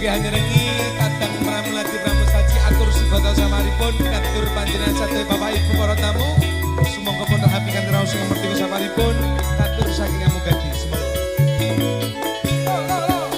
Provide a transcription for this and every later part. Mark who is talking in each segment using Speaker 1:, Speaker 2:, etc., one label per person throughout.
Speaker 1: Ugi hanyerengi kadang pramuladi pramusaji atur sugata samaripun katur panjenengan sadaya Bapak Ibu para tamu. Sumangga pun rahapi kanthi raos ngerti samaripun katur saking Amugadi. Sumangga. Halo.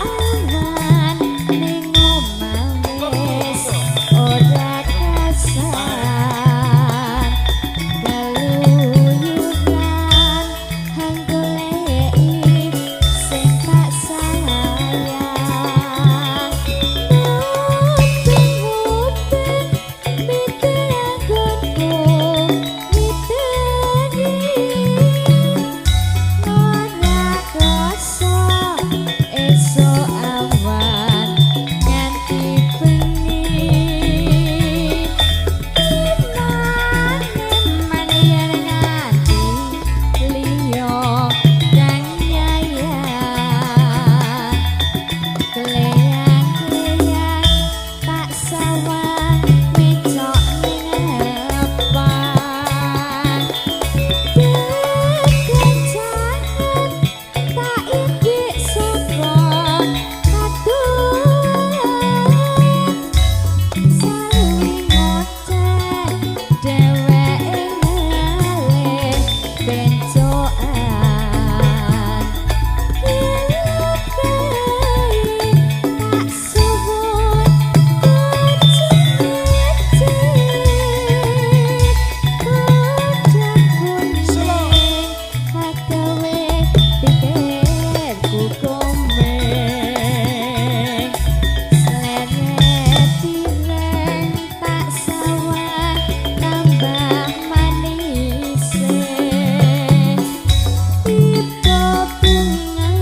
Speaker 2: Awan ning omah wis ora kasan keluyuran hanggoleki sing tak sayang mubeng-mubeng mikir anggonku miteni ora krasa esuk awan nganti bengi eman yen nganti liya kang nyayang kleyang-kleyang tak sawang micok ning epan kekencangan tak indik saka kaduwen sawi ngoceh dheweke ngalih bencokan tak suwun kucing godhong kuning agawe pikirku komeng sleret ireng tak sawang tambah manise tiba bunga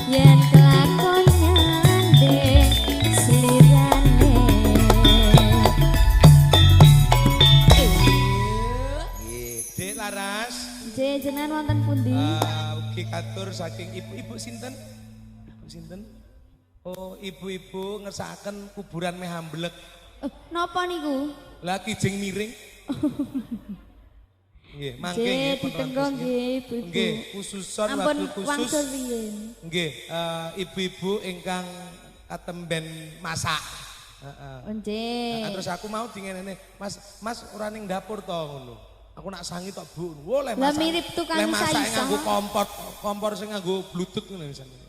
Speaker 2: yen kelakon nyanding slirane.
Speaker 1: Nggih, Dek Laras.
Speaker 2: Nggih, jenengan wonten pundi?
Speaker 1: Ugi katur saking ibu-ibu sinten? Ibu sinten? Oh, ibu-ibu ngersakaken kuburan meh amblek.
Speaker 2: Napa niku?
Speaker 1: Lah kijing miring. Nggih, mangke
Speaker 2: Nggih,
Speaker 1: nggih pun
Speaker 2: ditenggo
Speaker 1: rantos,
Speaker 2: nggih ibu-ibu.
Speaker 1: Nggih, khususon
Speaker 2: Ampun
Speaker 1: wabil khusus.
Speaker 2: Wangsul riyin.
Speaker 1: Nggih, ibu-ibu ingkang katemben masak. Heeh.
Speaker 2: Oh, nggih.
Speaker 1: Nah, terus aku mau dingenene, Mas, Mas ora ning dapur to ngono. Aku nak sangi tok, Bu. Wo leh
Speaker 2: Lah
Speaker 1: masak.
Speaker 2: mirip tukang
Speaker 1: Leh masak
Speaker 2: isa-isa.
Speaker 1: nganggo kompor, kompor sing nganggo bluetooth ngono misalnya.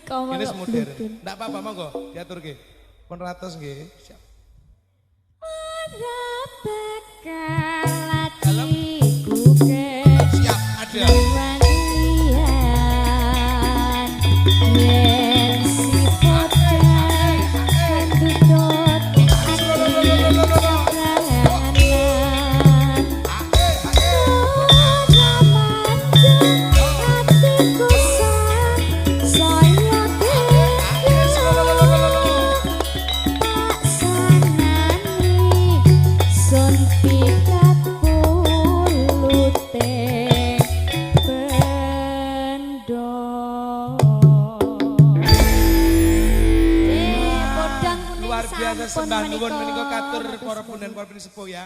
Speaker 2: Kompor
Speaker 1: Ini
Speaker 2: kok
Speaker 1: modern.
Speaker 2: Bluetooth.
Speaker 1: Ndak apa-apa monggo diaturke. Pun ratus nggih. Siap.
Speaker 2: Ora bakal atiku ke
Speaker 1: Siap, ada.
Speaker 2: Wangian yen si podang kandutut ati kanan ora mandek atiku saya tak sanani sun pikat pulute bendo. Podang kuning
Speaker 1: Luar biasa
Speaker 2: sampun
Speaker 1: sembah nuwun
Speaker 2: menika.
Speaker 1: Menika katur para punden para sepuh ya.